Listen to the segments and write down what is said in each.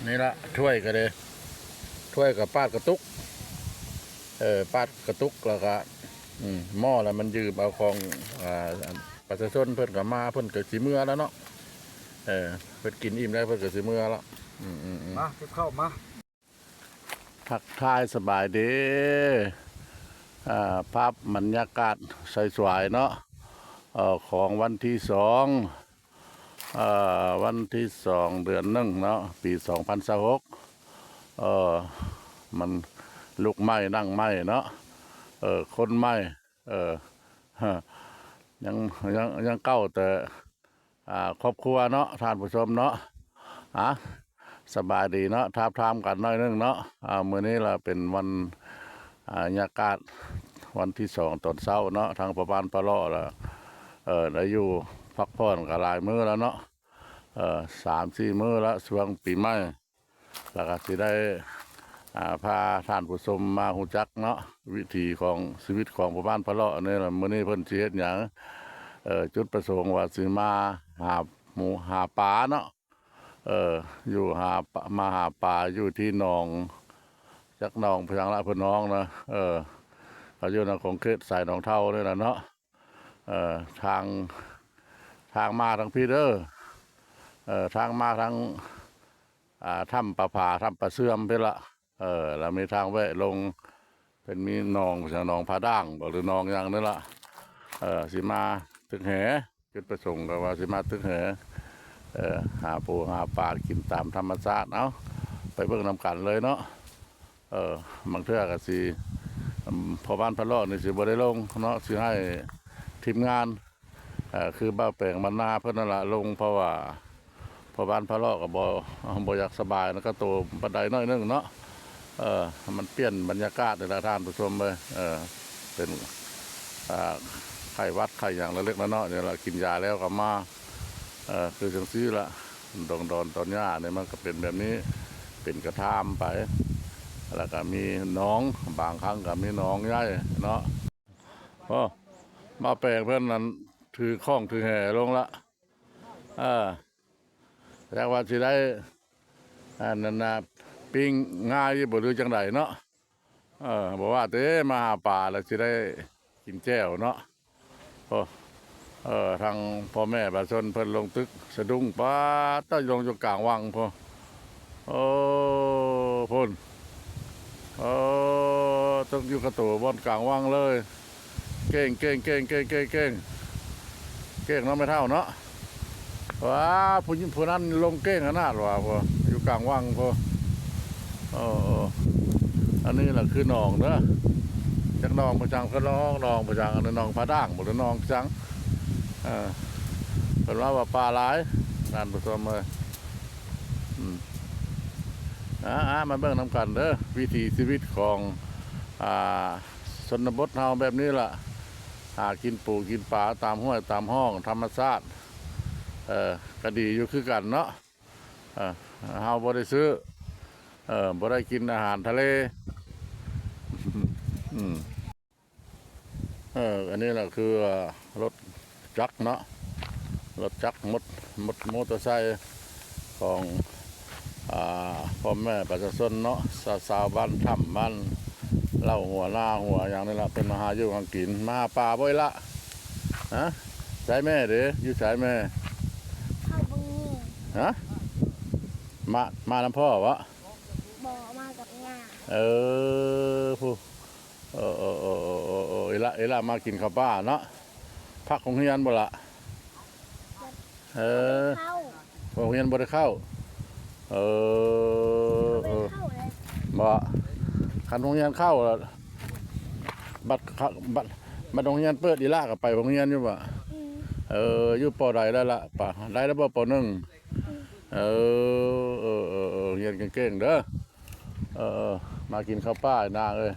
ນີ້ລະ ຖ້ວຍກໍເດ້ ຖ້ວຍກໍປາດກະຕຸກ ເອີ ປາດກະຕຸກ ແລ້ວກໍ ອືມ ໝໍ້ລະມັນຢືມເອົາຂອງ ອ່າ ປະຊາຊົນ ເພິ່ນກໍມາ ເພິ່ນກໍຊິເມືອແລ້ວເນາະ ເອີ ເພິ່ນກິນອີ່ມແລ້ວ ເພິ່ນກໍຊິເມືອແລ້ວ ອືມໆໆ ມາ ເກັບເຂົ້າມາ. ທັກທາຍສະບາຍດີ ອ່າ ພາບບັນຍາກາດສວຍໆເນາະ ເອີ ຂອງວັນທີສອງ ເອີ ວັນທີສອງ ເດືອນໜຶ່ງເນາະ ປີສອງພັນຊາວຫົກ ເອີ ມັນລຸກໃໝ່ນັ່ງໃໝ່ເນາະ ເອີ ຄົນໃໝ່ ເອີ ຍັງ ຍັງ ຍັງເກົ່າແຕ່ ອ່າ ຄອບຄົວເນາະ ທ່ານຜູ້ຊົມເນາະ ອາ ສະບາຍດີເນາະ ທາບທາມກັນໜ້ອຍໜຶ່ງເນາະ ອາ ມື້ນີ້ລະເປັນວັນ ອາ ຍາກາດ ວັນທີສອງຕອນເຊົ້າເນາະ ທາງພໍ່ບ້ານພະເລາະລະ ເອີ ໄດ້ຢູ່ພັກຜ່ອນກໍຫຼາຍມື້ແລ້ວເນາະ ເອີ ສາມສີ່ມື້ລະ ຊ່ວງປີໃໝ່ ແລ້ວກໍຊິໄດ້ ອ່າ ພາທ່ານຜູ້ຊົມມາຮູ້ຈັກເນາະ ວິຖີຂອງຊີວິດຂອງພໍ່ບ້ານພະເລາະນີ້ລະ ມື້ນີ້ເພິ່ນຊິເຮັດຫຍັງ ເອີ ຈຸດປະສົງວ່າຊິມາຫາໝູ ຫາປາເນາະ ເອີ ຢູ່ຫາປາ ມາຫາປາຢູ່ທີ່ໜອງ ຈັກໜອງພະຍັງລະເພິ່ນຮ້ອງນະ ເອີ ກໍຢູ່ໃນຂົງເຂດສາຍໜອງເທົານີ້ລະເນາະ ເອີ ທາງ ທາງມາທາງພີ້ເດີ ເອີ ທາງມາທາງ ອ່າ ຖ້ຳປາຜາ ຖ້ຳປາເຊື່ອມພີ້ລະ ເອີ ແລ້ວມີທາງແວະລົງ ເພິ່ນມີໜອງ ໜອງຜາດ່າງບໍ ຫຼືໜອງຫຍັງນີ້ລະ ເອີ ຊິມາຕຶກແຫ ຈຸດປະສົງກໍວ່າຊິມາຕຶກແຫ ເອີ ຫາປູຫາປາກິນຕາມທຳມະຊາດ ເອົາ ໄປເບິ່ງນຳກັນເລີຍເນາະ ເອີ ບາງເທື່ອກໍຊິ ພໍ່ບ້ານພະເລາະນີ້ຊິບໍ່ໄດ້ລົງເນາະ ຊິໃຫ້ທີມງານ ເອີ ຄືບ່າວແປງບັນນາເພິ່ນນັ້ນລະລົງ ເພາະວ່າພໍ່ບ້ານພະເລາະກໍບໍ່ ບໍ່ຢາກສະບາຍນະ ກະໂຕປານໃດໜ້ອຍໜຶ່ງເນາະ ເອີ ມັນປ່ຽນບັນຍາກາດນີ້ລະທ່ານຜູ້ຊົມເອີຍ ເອີ ເປັນ ອ່າ ໄຂ້ຫວັດໄຂ້ຫຍັງເລັກໆນ້ອຍໆນີ້ລະ ກິນຢາແລ້ວກໍມາ ເອີ ຄືຈັ່ງຊີ້ລະ ດົງດອນຕອນຫຍ້ານີ້ມັນກໍເປັນແບບນີ້ ເປັນກະທາມໄປ ແລ້ວກໍມີໜອງ ບາງຄັ້ງກໍມີໜອງໃຫຍ່ເນາະ. ໂອ້ ບ່າວແປງເພິ່ນນັ້ນຖືຂອງຖືແຫລົງລະ ເອີ ຈັກວ່າຊິໄດ້ ອັນນັ້ນນະ ປີ້ງງ່າຍຢູ່ບໍ່ ຫຼືຈັ່ງໃດເນາະ ເອີ ບໍ່ວ່າແຕ່ມາຫາປາແລ້ວຊິໄດ້ກິນແຈ່ວເນາະ ໂອ້ ເອີ ທາງພໍ່ແມ່ປະຊາຊົນເພິ່ນລົງຕຶກສະດຸ້ງ ປາດ ຕາຍ ລົງຢູ່ກາງວັງພຸ້ນ ໂອ້ ພຸ້ນ ເອີ ຕຶກຢູ່ກະໂຕບ່ອນກາງວັງເລີຍ ເກັ່ງ ເກັ່ງ ເກັ່ງ ເກັ່ງ ເກັ່ງ ເກັ່ງ ເກັ່ງເນາະແມ່ເຖົ້າເນາະ ວ້າ ຜູ້ ຜູ້ນັ້ນລົງເກັ່ງຂະໜາດວ່າ ຢູ່ກາງວັງພຸ້ນ ເອີ ເອີ ອັນນີ້ລະຄືໜອງເດີ ຈັກໜອງພະຈັງ ເພິ່ນຮ້ອງໜອງພະຈັງ ອັນນີ້ໜອງຜາດ່າງບໍ ຫຼືໜອງພະຈັງ ເອີ ເພິ່ນວ່າ ວ່າປາຫຼາຍ ທ່ານຜູ້ຊົມເອີຍ ອືມ ອ່າ ອ່າ ມາເບິ່ງນຳກັນເດີ ວິຖີຊີວິດຂອງ ອ່າ ຊົນນະບົດເຮົາແບບນີ້ລະ ຫາກິນປູກິນປາຕາມຫ້ວຍຕາມຮ່ອງທຳມະຊາດ ເອີ ກະດີຢູ່ຄືກັນເນາະ ເອີ ເຮົາບໍ່ໄດ້ຊື້ ເອີ ບໍ່ໄດ້ກິນອາຫານທະເລ ອືມ ເອີ ອັນນີ້ລະຄືລົດຈັກເນາະ ລົດຈັກ ມົດ ມົດ ມໍເຕີໄຊຂອງ ອ່າ ພໍ່ແມ່ປະຊາຊົນເນາະ ຊາວ ຊາວບ້ານຖ້ຳ ບ້ານເລົ່າຫົວ ນາຫົວຫຍັງນີ້ລະ ເພິ່ນມາຫາຢູ່ຫາກິນ ມາຫາປາບໍ່ອີ່ຫຼະ ຮະ ໃສແມ່ເດ ຢູ່ໃສແມ່ ເຂົາບໍ່ມີ ຮະ ມາ ມານຳພໍ່ບໍ? ບໍ່ ມາກັບຍ່າ ເອີ ຜູ້ ເອີ ເອີ ເອີ ເອີ ເອີ ເອີ ອີ່ຫຼະ ອີ່ຫຼະມາກິນເຂົ້າປ່າເນາະ ພັກໂຮງຮຽນບໍ່ລະ? ເອີ ເຂົ້າ ໂຮງຮຽນບໍ່ໄດ້ເຂົ້າ ເອີ ເອີ ບໍ່ ຄັນໂຮງຮຽນເຂົ້າ ບັດ ບັດ ບັດໂຮງຮຽນເປີດ ອີ່ຫຼະກໍໄປໂຮງຮຽນຢູ່ບໍ່? ອືມ ເອີ ຢູ່ ປໍ ໃດແລ້ວລະ ປະ ໄດ້ແລ້ວບໍ່ ປໍ ໜຶ່ງ? ອືມ ເອີ ເອີ ເອີ ເອີ ຮຽນເກັ່ງໆເດີ. ເອີ ເອີ ມາກິນເຂົ້າປ່ານາງເອີຍ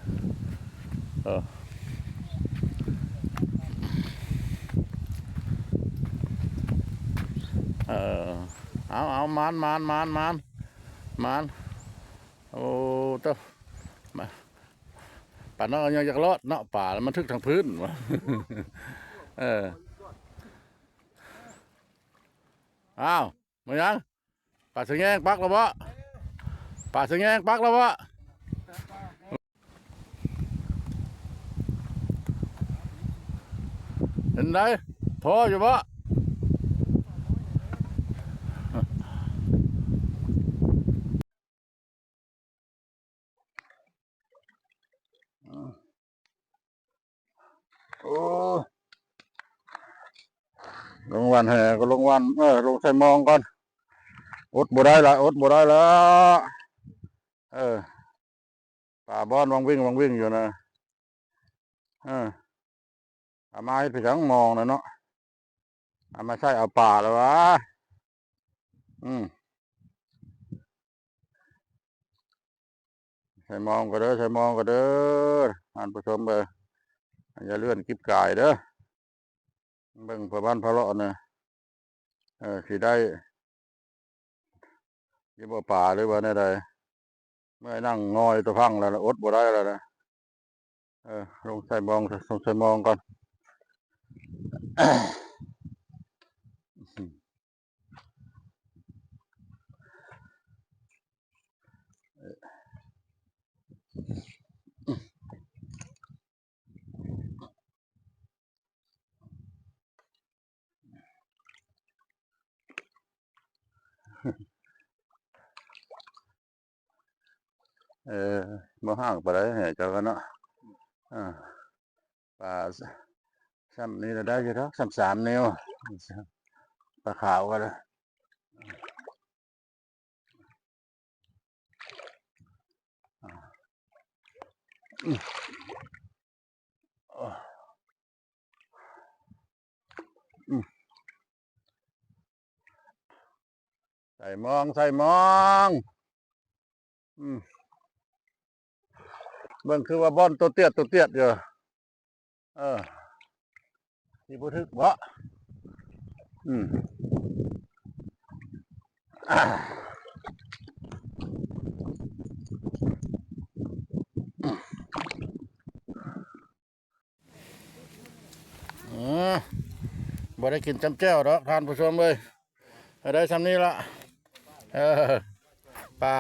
ເອີ ເອີ ເອົາ ເອົາ ມານ ມານ ມານ ມານ ໂອ້ ໂຕ ມາ ປານ້ອຍຍັງຢາກລອດເນາະ ປາມັນຖືກທາງພື້ນ ເອີ ອ້າວ ມາຫຍັງ? ປາສະແຍງປັກແລ້ວບໍ? ປາສະແງງປັກແລ້ວວະ? ເປັນໃດ? ພໍຢູ່ບໍ່? ໂອ້ ລົງຫວ່ານແຫກໍລົງຫວ່ານ ເອີ ລົງໃສ່ມອງກ່ອນ ອົດບໍ່ໄດ້ລະ ອົດບໍ່ໄດ້ລະ ເອີ ປາບອນວັງວິ່ງວັງວິ່ງຢູ່ນະ ເອີ ເອົາມາເຮັດໄປທາງມອງນະເນາະ ເອົາມາໃສ່ເອົາປາແລ້ວຫວາ ອືມ ໃສ່ມອງກໍເດີ ໃສ່ມອງກໍເດີ ທ່ານຜູ້ຊົມເອີຍ ຢ່າເລື່ອນກິບກາຍເດີ ເບິ່ງພໍ່ບ້ານພາເລາະນະ ເອີ ຊິໄດ້ຢູ່ບໍ່ປາ ຫຼືວ່າແນວໃດ? ເມື່ອຍນັ່ງງອຍຕະພັງແລ້ວ ອົດບໍ່ໄດ້ແລ້ວນະ ເອີ ລົງໃສ່ມອງ ລົງໃສ່ມອງກ່ອນ. ເອີ ບໍ່ຫ່າງປານໃດແຫເຈົ້າກະເນາະ ເອີ ປາ ຊ່ຳນີ້ລະໄດ້ຢູ່ດອກ ຊ່ຳສາມນິ້ວ ປາຂາວກະໄດ້. ໃສ່ມອງ ໃສ່ມອງ ອືມ ເບິ່ງຄືວ່າບ່ອນໂຕຕຽດໂຕຕຽດຢູ່ ເອີ ຊິບໍ່ຖືກເບາະ ອືມ ເອີ ບໍ່ໄດ້ກິນຈຳແຈ່ວດອກທ່ານຜູ້ຊົມເອີຍ ເອີ ໄດ້ຊ່ຳນີ້ລະ ເອີ ປາ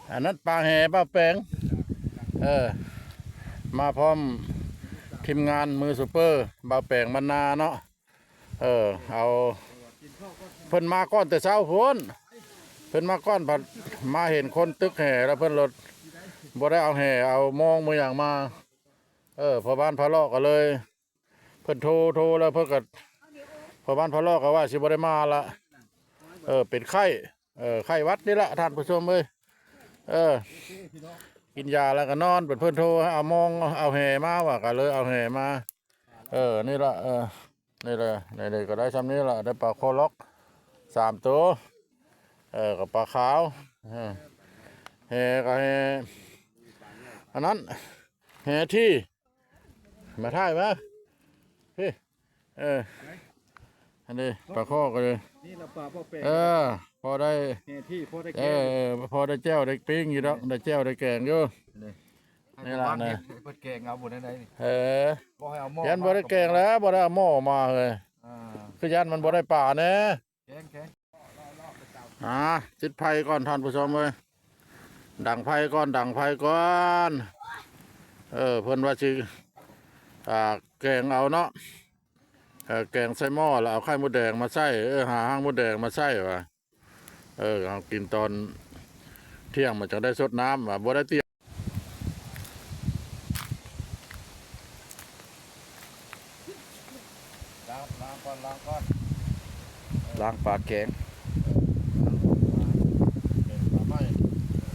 ອັນນັ້ນປາແຫບ່າວແປງ ເອີ ມາພ້ອມທີມງານມືຊູເປີ ບ່າວແປງບ້ານນາເນາະ ເອີ ເອົາ ເພິ່ນມາກ່ອນແຕ່ເຊົ້າພຸ້ນ ເພິ່ນມາກ່ອນ ພັດມາເຫັນຄົນຕຶກແຫແລ້ວ ເພິ່ນລົດບໍ່ໄດ້ເອົາແຫເອົາມອງເອົາຫຍັງມາ ເອີ ພໍ່ບ້ານພາເລາະກະເລີຍ ເພິ່ນໂທ ໂທແລ້ວເພິ່ນກະ ພໍ່ບ້ານພາເລາະກະວ່າຊິບໍ່ໄດ້ມາລະ ເອີ ເປັນໄຂ້ ເອີ ໄຂ້ຫວັດນີ້ລະທ່ານຜູ້ຊົມເອີຍ ເອີ ກິນຢາແລ້ວກະນອນ ເພິ່ນໂທເອົາມອງເອົາແຫມາວ່າ ກະເລີຍເອົາແຫມາ ເອີ ນີ້ລະ ເອີ ນີ້ລະ ນີ້ໆ ກະໄດ້ຊ່ຳນີ້ລະ ໄດ້ປາຄໍລອກສາມໂຕ ເອີ ກະປາຂາວ ເອີ ແຫກະແຫ ອັນນັ້ນ ແຫທີ່ ມາຖ່າຍມາ ພີ້ ເອີ ອັນນີ້ປາຄໍກະເລີຍ ນີ້ລະປາພໍ່ແປງ ເອີ ພໍໄດ້ ແຫ່ທີ່ພໍໄດ້ແກງ ເອີ ພໍໄດ້ແຈ່ວໄດ້ປີ້ງຢູ່ດອກ ໄດ້ແຈ່ວໄດ້ແກງຢູ່ ນີ້ລະ ໃຫ້ເພິ່ນແກງເອົາບໍ່ໄດ້ໃດນີ້ ເອີ ບໍ່ໃຫ້ເອົາໝໍ້ ຢ້ານບໍ່ໄດ້ແກງແລ້ວ ບໍ່ໄດ້ເອົາໝໍ້ມາເຮີຍ ອ່າ ຄືຢ້ານມັນບໍ່ໄດ້ປາແດ່ ແກງ ແກງ ອ່າ ຈຸດໄຟກ່ອນທ່ານຜູ້ຊົມເອີຍ ດັງໄຟກ່ອນ ດັງໄຟກ່ອນ ເອີ ເພິ່ນວ່າຊິ ອ່າ ແກງເອົາເນາະ ເອີ ແກງໃສ່ໝໍ້ ແລ້ວເອົາໄຂ່ມົດແດງມາໃສ່ ເອີ ຫາຫາງມົດແດງມາໃສ່ວ່າ ເອີ ເຮົາກິນຕອນທ່ຽງ ມັນຈັ່ງໄດ້ຊົດນ້ຳ ວ່າບໍ່ໄດ້ຕຽມ ລ້າງ ລ້າງກ່ອນ ລ້າງກ່ອນ ລ້າງປາແກງ ເອີ ລ້າງປາ ແກງປາໄມ້ ເອີ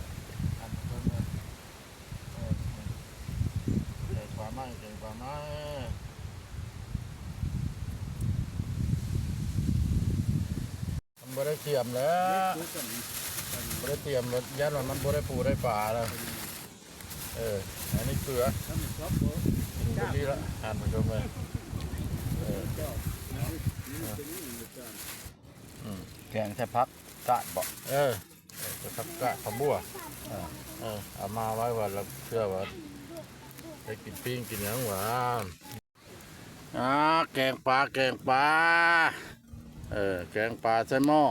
ອັນເພິ່ນ ເອີ ແກງປາໄມ້ ແກງປາໄມ້ ມັນບໍ່ໄດ້ຕຽມແລ້ວ ບໍ່ໄດ້ຕຽມ ຢ້ານວ່າມັນບໍ່ໄດ້ປູໄດ້ປາແລ້ວ ເອີ ອັນນີ້ເກືອ ນີ້ລະ ທ່ານຜູ້ຊົມເອີຍ ເອີ ອືມ ແກງໃສ່ຜັກກາດເບາະ ເອີ ໃສ່ຜັກກາດ ຜັກບົ່ວ ເອີ ເອົາມາໄວ້ວ່າລະເທື່ອວ່າໄດ້ກິນປີ້ງກິນຫຍັງຫວາ ອ່າ ແກງປາ ແກງປາ ເອີ ແກງປາໃສ່ໝໍ້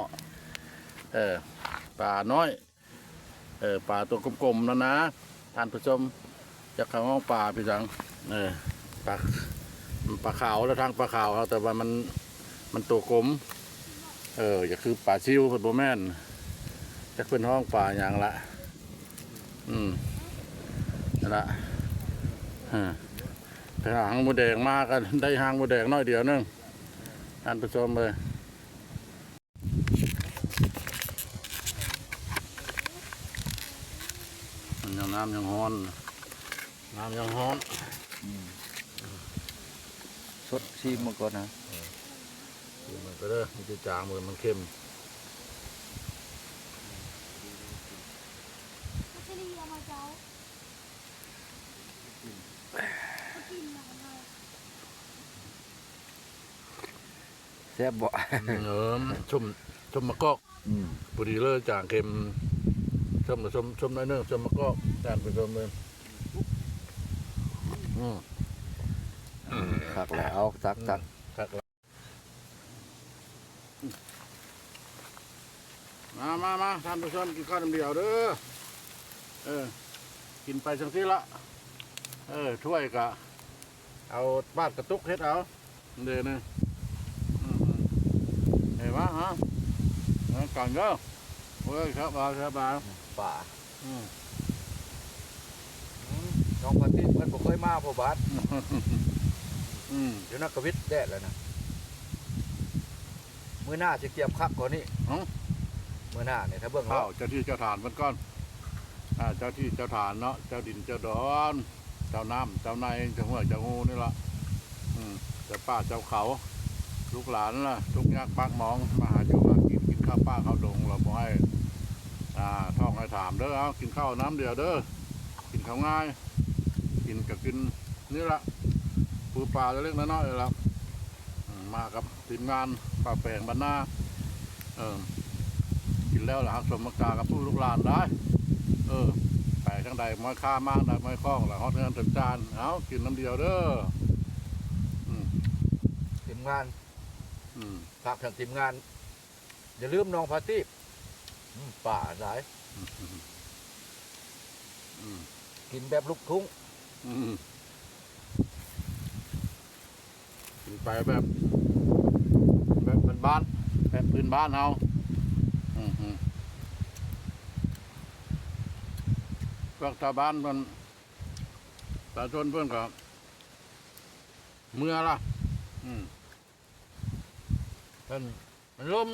ເອີ ປານ້ອຍ ເອີ ປາຕົວກົມໆນັ້ນນະ ທ່ານຜູ້ຊົມ. ຈັກເຂົາຮ້ອງປາຄືຫຍັງ ເອີ ປາ ປາຂາວ ລະທາງປາຂາວເຮົາ ແຕ່ວ່າມັນ ມັນຕົວກົມ. ເອີ ຈະຄືປາຊິວ ເພິ່ນບໍ່ແມ່ນ ຈັກເພິ່ນຮ້ອງປາຫຍັງລະ. ອືມ ນັ້ນລະ ເອີ ໄປຫາຫາງມົດແດງມາ ກໍໄດ້ຫາງມົດແດງໜ້ອຍດຽວໜຶ່ງ ທ່ານຜູ້ຊົມເອີຍ. ມັນຍັງ ນ້ຳຍັງຮ້ອນ ນ້ຳຍັງຮ້ອນ. ອືມ ຊົດຊີມມັນກ່ອນນະ ຊີມມັນກໍເດີ ມັນຈະຈາງ ມັນ ມັນເຄັມ. ແຊບບໍ່? ເອີ ສົ້ມ ສົ້ມໝາກກອກ. ອືມ ພໍດີເລີຍ ຈາງເຄັມ ສົ້ມ ສົ້ມ ສົ້ມໜ້ອຍໜຶ່ງ ສົ້ມໝາກກອກ ທ່ານຜູ້ຊົມເອີຍ. ອືມ ຄັກແລ້ວ ເອົາ ຕັກ ຕັກ ຄັກແລ້ວ. ມາ ມາ ມາ ທ່ານຜູ້ຊົມ ກິນເຂົ້ານຳດຽວເດີ. ເອີ ກິນໄປຈັ່ງຊີ້ລະ ເອີ ຖ້ວຍກະ ເອົາບາດກະຕຸກເຮັດເອົາເດ້ນີ້. ອືມ ເຫັນບໍ່ຮະ ນຳກັນເດີ. ໂອ້ຍ ສະບາຍ ສະບາຍ ປາ. ອືມ ອືມ ນ້ອງປາຕີເພິ່ນບໍ່ເຄີຍມາບໍ່ບາດ. ອືມ ຢູ່ນະກະວິດແດດແລ້ວນະ. ມື້ໜ້າຊິກຽມຄັກກວ່ານີ້. ຫື ມື້ໜ້ານີ້ຖ້າເບິ່ງເນາະ ເຈົ້າທີ່ເຈົ້າທານເພິ່ນກ່ອນ. ອ່າ ເຈົ້າທີ່ເຈົ້າທານເນາະ ເຈົ້າດິນເຈົ້າດອນ ເຈົ້ານ້ຳເຈົ້າໃນ ເຈົ້າຫ້ວຍເຈົ້າຮູນີ້ລະ. ອືມ ເຈົ້າປ່າເຈົ້າເຂົາ ລູກຫຼານລະທຸກຍາກປາກໝອງ ມາຫາຢູ່ຫາກິນ ກິນເຂົ້າປ່າເຂົ້າດົງ ລະບໍ່ໃຫ້ ອ່າ ທ້ອງໃຫ້ຖາມເດີ. ເອົາ ກິນເຂົ້ານ້ຳດຽວເດີ ກິນເຂົ້າງ່າຍ ກິນກະກິນນີ້ລະ ປູປາເລັກໆນ້ອຍໆລະ. ອືມ ມາກັບທີມງານປ້າແປງບ້ານນາ. ເອີ ກິນແລ້ວລະຮັກສົມໝາກາກັບຜູ້ລູກຫຼານໄດ້. ເອີ ໄປທາງໃດມອຍຄາ ມາທາງໃດມອຍຄອງ ລະຮອດເຮືອນເຖິງຈານ. ເອົາ ກິນນ້ຳດຽວເດີ. ອືມ ທີມງານ ອືມ ຝາກເຖິງທີມງານ ຢ່າລືມນ້ອງພາຕີບ. ອືມ ປາຫຼາຍ. ອືມ ກິນແບບລູກທຸ່ງ. ອືມ ກິນໄປແບບ ແບບບ້ານໆ ແບບພື້ນບ້ານເຮົາ. ອືມ ອືມ ພວກຊາວບ້ານເພິ່ນ ປະຊາຊົນເພິ່ນກໍເມືອລະ. ອືມ ເພິ່ນ ມັນລົມ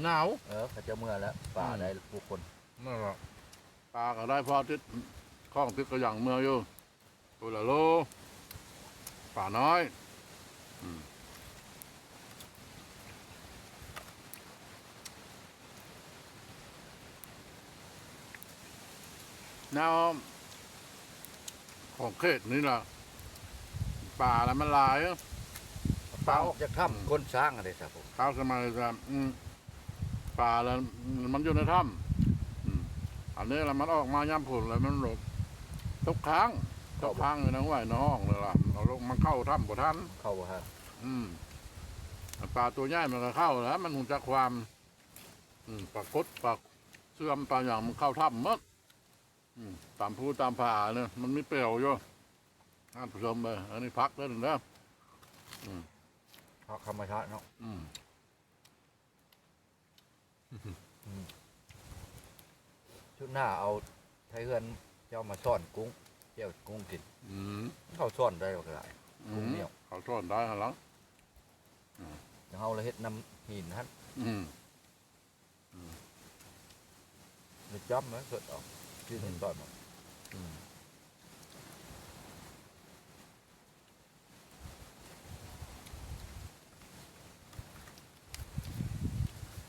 ໜາວ. ເອີ ເຂົາເຈົ້າເມືອແລ້ວ ປາ ອືມ ໄດ້ຜູ້ຄົນ. ນັ້ນລະ ປາກໍໄດ້ພໍຕິດ ຂອງຕິດກະຍັງເມືອຢູ່ ໂຕລະໂລ ປານ້ອຍ. ອືມ ແນວຂອງເຂດນີ້ລະ ປາລະມັນຫຼາຍ. ປາອອກຈາກຖ້ຳ ອືມ ຄົ້ນສ້າງຫັ້ນເດ້ ສະ ເຂົາສະໄໝ ອືມ ປາລະມັນຢູ່ໃນຖ້ຳ. ອືມ ອັນນີ້ລະມັນອອກມາຍາມຝົນລະມັນຕົກຄ້າງ ຕົກຄ້າງຢູ່ໃນຫ້ວຍໃນຮ່ອງເລີຍລະ ມັນເຂົ້າຖ້ຳບໍ່ທັນ ເຂົ້າບໍ່ທັນ. ອືມ ປາຕົວໃຫຍ່ມັນກໍເຂົ້າລະ ມັນຮູ້ຈັກຄວາມ. ອືມ ປາກົດ ປາເຊື່ອມ ປາຫຍັງມັນເຂົ້າຖ້ຳໝົດ. ອືມ ຕາມພູຕາມຜານີ້ມັນມີແປວຢູ່ ທ່ານຜູ້ຊົມເອີຍ. ອັນນີ້ຜັກເດີນີ້ເດີ. ອືມ ຜັກທຳມະຊາດເນາະ. ອືມ ອືມ ຊຸດໜ້າເອົາໄທເຮືອນເຈົ້າມາຊ້ອນກຸ້ງ ແຈ່ວກຸ້ງກິນ. ອືມ ເຂົາຊ້ອນໄດ້ບັກຫຼາຍ ອືມ ກຸ້ງໜຽວ ເຂົາຊ້ອນໄດ້ຫັ້ນລະ. ອືມ ເຮົາລະເຮັດນ້ຳຫີນຫັ້ນ. ອືມ ອືມ ໄດ້ຈ້ຳນະ ສົດເອົາ ກິນເຫັນຕອນມັນ. ອືມ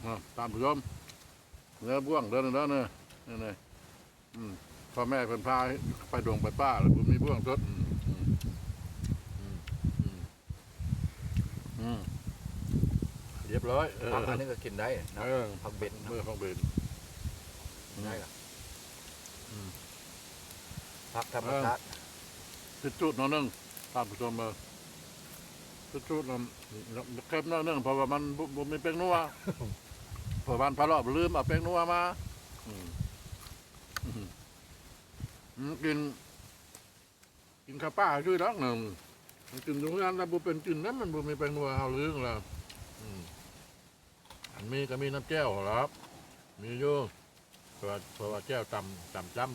ເອົາ ທ່ານຜູ້ຊົມ ເຮືອບ່ວງເດີ ເດີ ເດີ ນີ້ ນີ້ ອືມ ພໍ່ແມ່ເພິ່ນພາໄປດົງໄປປ່າ ແລ້ວບໍ່ມີບ່ວງສົດ. ອືມ ອືມ ອືມ ອືມ ອືມ ຮຽບຮ້ອຍ. ເອີ ຜັກອັນນີ້ກໍກິນໄດ້ນະ. ເອີ ຜັກເບັນນະ. ເອີ ຜັກເບັນ ອືມ ໄດ້ລະ. ອືມ ຜັກທຳມະຊາດ ເອີ ຜິດສູດໜ້ອຍໜຶ່ງ ທ່ານຜູ້ຊົມເອີຍ. ຜິດສູດ ອືມ ເຄັມໜ້ອຍໜຶ່ງ ເພາະວ່າມັນບໍ່ ບໍ່ມີແປ້ງນົວ ເພາະວ່າປາຫຼອບລືມເອົາແປ້ງນົວມາ. ອືມ ອືມ ກິນ ກິນເຂົ້າປ່າຊື່ດອກໜຶ່ງ ມັນກິນຢູ່ເຮືອນແລ້ວບໍ່ເປັນກິນນຳ ມັນບໍ່ມີແປ້ງນົວເຮົາລືມລະ ອືມ ອັນມີກໍມີນ້ຳແຈ່ວຫັ້ນລະ ມີຢູ່ ເພາະວ່າ ເພາະວ່າແຈ່ວຕຳ ຕຳຈ້ຳ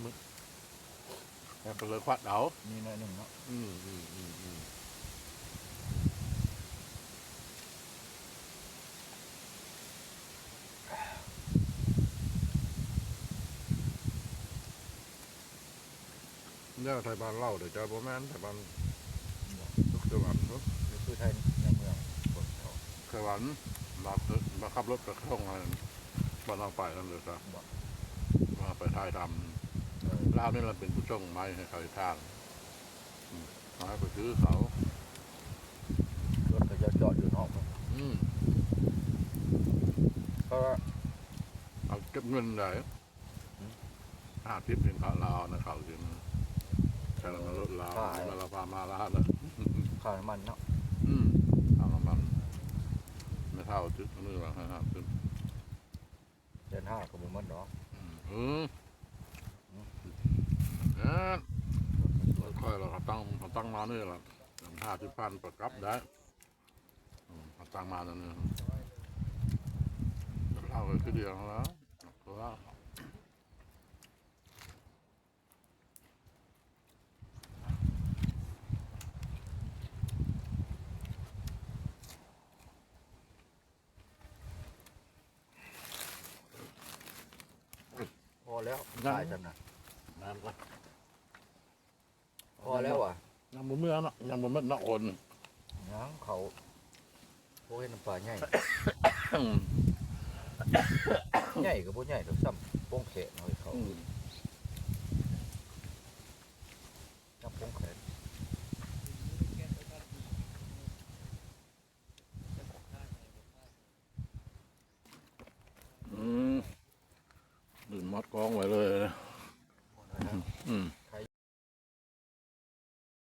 ແລ້ວກໍເລີຍຄວັດເອົາ ມີໜ້ອຍໜຶ່ງເນາະ ອືມ ອືມ ອືມ ອືມ. ແນວໄທບ້ານລາວເດ້ ເຈົ້າ ບໍ່ແມ່ນໄທບ້ານ ສຸກສະຫວັນພຸ້ນ ຢູ່ຄືໄທໃນເມືອງ ຄົນເຂົາ ສະຫວັນ ລາວ ລາວຂັບລົດໄປສົ່ງໃຫ້ ບ້ານເຮົາໄປນັ້ນເລີຍຊະ ບໍ່ ວ່າໄປຖ່າຍທຳ ເອີ ລາວນີ້ລະເປັນຜູ້ສົ່ງໄມ້ໃຫ້ເຂົາເຮັດທາງ ອືມ ເຮົາໄປຊື້ເຂົາ ລົດເຂົາເຈົ້າຈອດຢູ່ນອກ ອືມ ເພາະວ່າ ເອົາເກັບເງິນໄດ້ ຫ້າສິບເປັນຄ່າລາວນະ ເຂົາຊິ ແຕ່ລະມັນລົດລາວ ຂາຍ ມັນລາວພາມາລາວນະ ຄ່ານ້ຳມັນເນາະ ອືມ ຄ່ານ້ຳມັນ ແມ່ເຖົ້າຊື້ມື້ລະຫ້າສິບ ແສນຫ້າກໍບໍ່ໝົດດອກ ອືມ ເອີ ອືມ ເອີ ຂ້ອຍລະ ເຂົາຕັ້ງ ເຂົາຕັ້ງມານີ້ລະ ຫ້າສິບພັນປະກັບໄດ້ ອືມ ເຂົາຕັ້ງມາແນວນີ້ ເຮົາກໍຄືດຽວຫັ້ນລະ ເພາະວ່າ ພໍແລ້ວ ຍັງ ຫຼາຍຊັ້ນນະ ນ້ຳກ່ອນ ພໍແລ້ວຫວາ? ຍັງບໍ່ເມືອເນາະ ຍັງບໍ່ໝົດເນາະຄົນ ຍັງ ເຂົາ ໂອ້ຍ ນ້ຳປາໃຫຍ່ ໃຫຍ່ກໍບໍ່ໃຫຍ່ດອກ ສ່ຳໂປ້ງແຂນເຮົາເຂົາ ອືມ ສ່ຳໂປ້ງແຂນ ອືມ ດື່ມໝົດກອງໄວ້ເລີຍ ໝົດແລ້ວ ອືມ ໄຄ